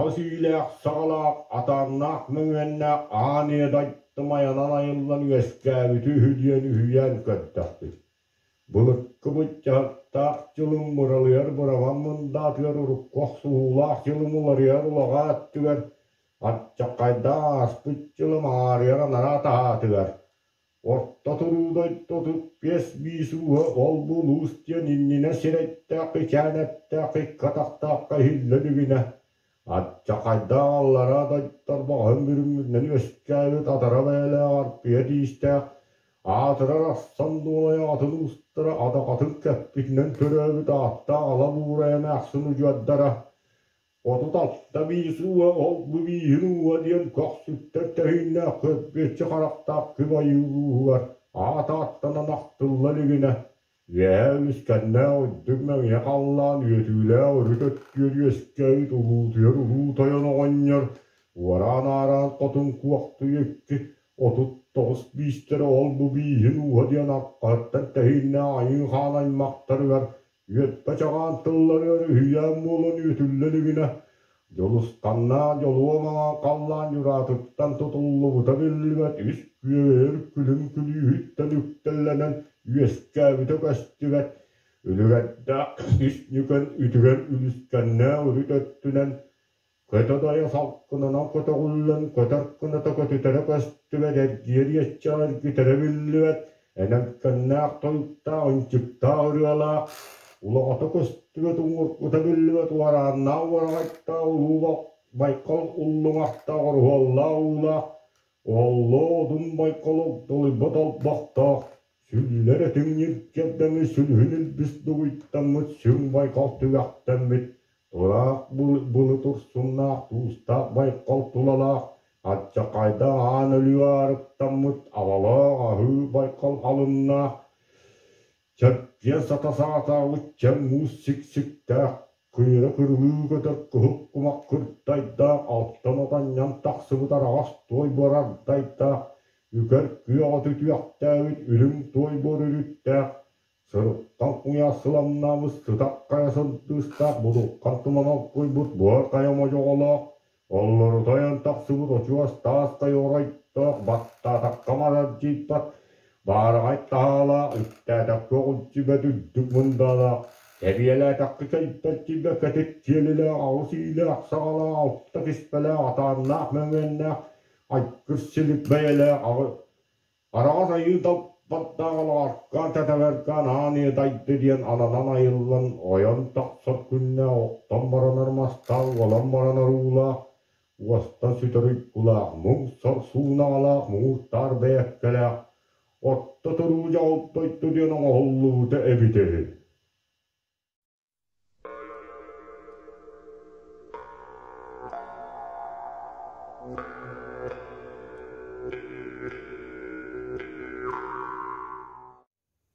Аҕыс иилээх-саҕалаах, атааннаах-мөҥүөннээх аан ийэ дойдум айанан айыллан үөскээбитэ үһү диэн үһүйээн көрдөхпүт. Былыргы быдьаһыктаах дьылым быралыйар быраҕан мындаатыгар урукку охсуһуулаах дьылым уларыйар улаҕаа өттүгэр, ардьаккайдаах ааспыт дьылым аарыйар анараа таһаатыгар, Орто туруу дойдутун биэс биис ууһа ол-бу улуус диэн иннинэ сирэйдээх ичээн эттээх икки атахтаахха иһиллэ илигинэ, алдьархайдаах аллараа дойдулар баҕаһын бүрүммүтүнэн үөскээбит атара бэйэлээх арпыйа тиистээх, аатырар ахсан дуолай аҕатын уустара адакатын кэппитинэн төрөөбүт ааттаах ала буурай эмээхсин удьуордара 36 биис ууһа ол-бу бииһин ууһа диэн көхсүттэр тэһииннээх көрбүөччү харахтаах күп айыы улууһугар аат ааттанан ахтылла илигинэ, үөһээ үлүскэннээх үрдүк мэҥиэ халлаан үөтүүлээх үрүт өттүгэр үөскээбит улуутуйар улуу тойон оҕонньор уораан-аараан хотун куохтуйа икки 39 биистэрэ ол-бу бииһин ууһа диэн арҕаһыттан тэһииннээх айыы хаан аймахтарыгар Үөппэ чаҕаан тылларыгар үһүйээн буолан үөтүллэ илигинэ, Дьулусханнаах дьолуо маҥан халлаан дьураатыттан тутуллубута биллибэт үс күөгэйэр күлүм күлүүһүттэн үктэллэнэн үөскээбитэ көстүбэт, үлүгэрдээх үс ньүкэн үтүгэн үлүскэннээх үрүт өттүнэн Көтө дайа салгынынан көтөҕүллэн, көтөр кыната көтүтэрэ көстүбэт, эргийэр иэччэҕэ эргитэрэ биллибэт, энэлкэннээх тойуктаах, ынчыктаах ырыалаах, улаҕата көстүбэт, уҥуоргута биллибэт уорааннаах уораҕайдаах улуу Байкал уллуҥахтаах оруһуоллаах уулаах, Оллоо Одун Байкал огдолуйбат олбохтоох, Сүллэр этиҥ ньиргэрдэҥи сүлүһүн илбис дугуйдаммыт сүҥ байҕал түгэхтэммит, тураах былыт урсуннаах туустаах байҕал тулалаах, алдьархайдаах аан өлүү аарыктаммыт абалаах аһыы байҕал алыннаах, чэрдийэн сата саатаабыт чэҥ муус сиксиктээх, кыыра кырылыы көтөр кыһыл кумах кырдайдаах, алтан отанньан тахсыбыт араҕас туой буорардайдаах, үкэр күөҕэ түтүөхтээбит үрүҥ туой буор үрүттээх, сырыттан куйаас сыламнаабыт сытах хайа сындыыстаах будулхан туман олгуйбут буор хайа модьоҕолоох, Оллорута ойон тахсыбыт очуос таас хайа оройдоох, баттаатахха марардьыйбат, баараҕай таһаалаах, үктээтэххэ оҕулдьубат үрдүк мындаалаах, тэбиэлээтэххэ кэлбэт кэтит киэлилээх, аҕыс иилээх, саҕалаах, алта киспэлээх, атааннаах мөҥүөннээх, айгыр силик бэйэлээх Араҕас айыы далбардаах алааркаан тэтэбэркээн аан ийэ дайды диэн ананан айыллан ойон тахсар күннээх охтон баранар мастаах уолан баранар уулаах уостан сүтэр уйгулаах муҥ-сор суунаҕалаах муҥуртаар бэйэккэлээх орто туруу дьоҕул дойду диэн оҥоһуллубута эбитэ үһү.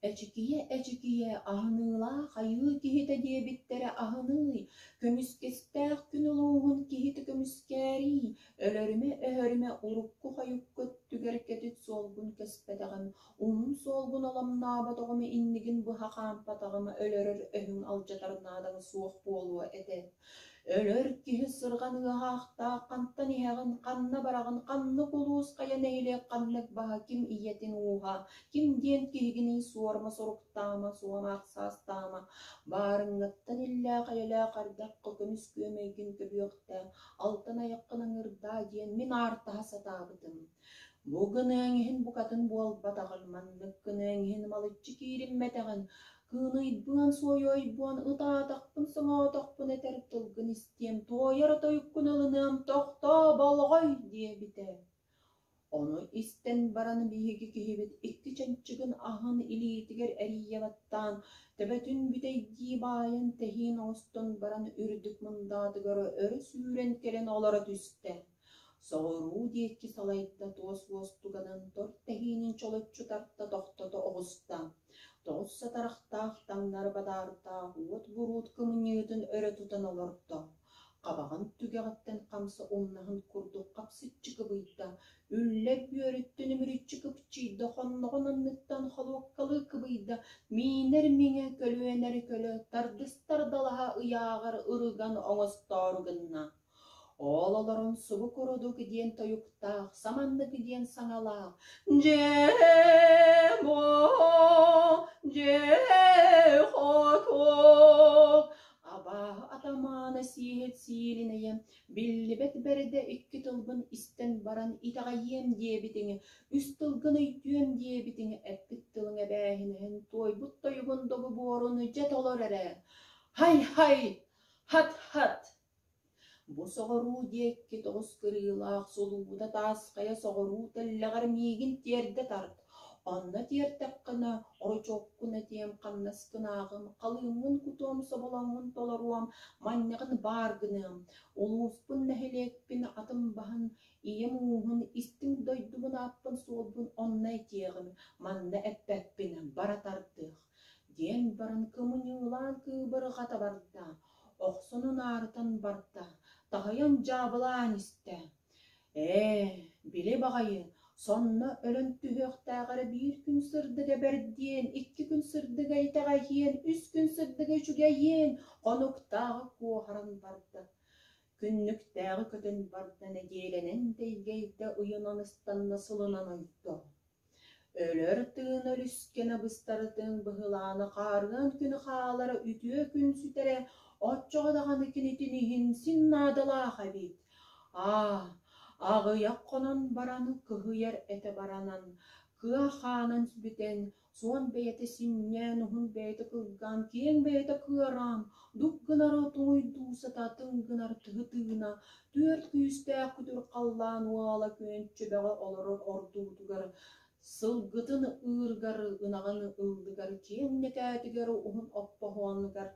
Эчикийэ, эчикийэ, аһыныылаах айыы киһитэ диэбиттэрэ аһыныый, көмүскэстээх күн улууһун киһитэ көмүскээриий, өлөрүмэ-өһөрүмэ урукку-хойукку өттүгэр кэтит суолгун кэспэтэҕим, Уһун суолгун оламнаабатаҕым, иннигин быһа хаампатаҕым, өлөрөр өһүҥ алдьатар наадаҥ суох буолуо этэ. Өлөр киһи сырҕан ыаһаахтаах хантан иһэҕин, ханна бараҕын, ханнык улуус, хайа нэһилиэк ханнык баһа, ким ийэтин ууһа, ким диэн киһигиний суорума суруктаама, суомаах саастаама, баарыҥҥыттан иллээх-эйэлээх эрдэххэ көмүс күөмэйгин көбүөхтээ, алтан айаххын ыҥырдаа диэн мин аартаһа сатаабытым. Бу гыныаҥ иһин букатын буолбатаҕын, маннык гыныаҥ иһин малыччы киириммэтэҕин, кыыныйбыан, суойуойбуон, ытаатахпын, соҥоотохпун этэр тылгын истиэм, туойар тойуккун ылыныам, тохтоо, болҕой диэбитэ. Ону истэн баран биһиги киһибит икки чанчыгын аһын илиитигэр эрийэ баттаан, төбөтүн бүтэйдии баайан тэһиин оҥостон баран үрдүк мындаатыгар өрө сүүрэн кэлэн олоро түстэ. Соҕуруу диэки салайда туос уостуганын тор тэһиинин чолоччу тарта тохтото оҕуста, тоҕус сатарахтаах таҥнары бадаардаах уот буруут кымньыытын өрө тутан олордо, хабаҕын түгэҕиттэн хамса умнаһын курдук хапсыччы кыбыйда, үллэр бүөрүттэн үмүрүччү кыпчыйда, хонноҕун анныттан холуоккалыы кыбыйда, миинэр миҥэ, көлүөнэр көлө, тардыстар далаһа ыйааҕар ырыган оҥостоору гынна. Ол олорон субу курдук диэн тойуктаах, саманнык диэн саҥалаах «Дьээ-буо, дьээ хотуок» абааһы атамаана сиэһит сиилинэйэ биллибэт бэрдэ икки тылбын истэн баран итэҕэйиэм диэбитиҥ, үс тылгын өйдүөм диэбитиҥ, эппит тылыҥ эбээһинэһин, туойбут тойугун доҕубуорун дьэ толор эрэ. Һай-һай, хат-хат Бу соҕуруу диэки тоҕус кырыылаах сулуута таас хайа соҕуруу тэллэҕэр миигин тиэрдэ тарт, онно тиэртэххинэ орочуоккун этиэм, хамнаскын ааҕым, халыыммын кутуом, соболоҥҥун толоруом, манньаҕын баар гыныам, улууспун, нэһилиэкпин, атым баһын, ийэм ууһун, истиҥ дойдубун ааппын-суолбун онно этиэҕим, манна эппэппин, бара тардыах диэн баран кымньыылаан кыыбырҕата барда, охсон унаарытан барда, таһыйан дьаабылаан истэ. Ээ, били баҕайы, сонно өлөн түһүөхтээҕэр биир күн сырдыга бэрдиэн, икки күн сырдыга итэҕэйиэн, үс күн сырдыга үчүгэйиэн, хонуктааҕы куоһаран барда. Күннүктээҕи көтөн барда, нэдиэлэнэн тэйгэйдэ, ыйынан ыстанна, сылынан ойдо. Өлөр тыын өрүскэнэ быстарытын быһылаана хаарыан күнү хаалара үтүө күн сүтэрэ, оччоҕо даҕаны кинитин иһин син наадалаах эбит. Аа, аҕыйах хонон баран кыһыйар этэ баранан, кыа хаанан бүтэн, суон бэйэтэ синньээн, уһун бэйэтэ кылгаан, киэҥ бэйэтэ кыараан, дук гынара туҥуйдуу сатаатын гынар тыһы тыына, түөрт күүстээх күтүр халлаан уола күөнчүбэҕэ олорор ордуутугар, сылгытын ыырыгар, ынаҕын ыллыгар, киэҥ нэкээтигэр, уһун оппоһуонугар,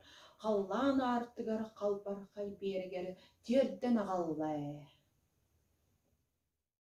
халлаан аартыгар, халбархай биэрэгэр тиэрдэн аҕалла ээ.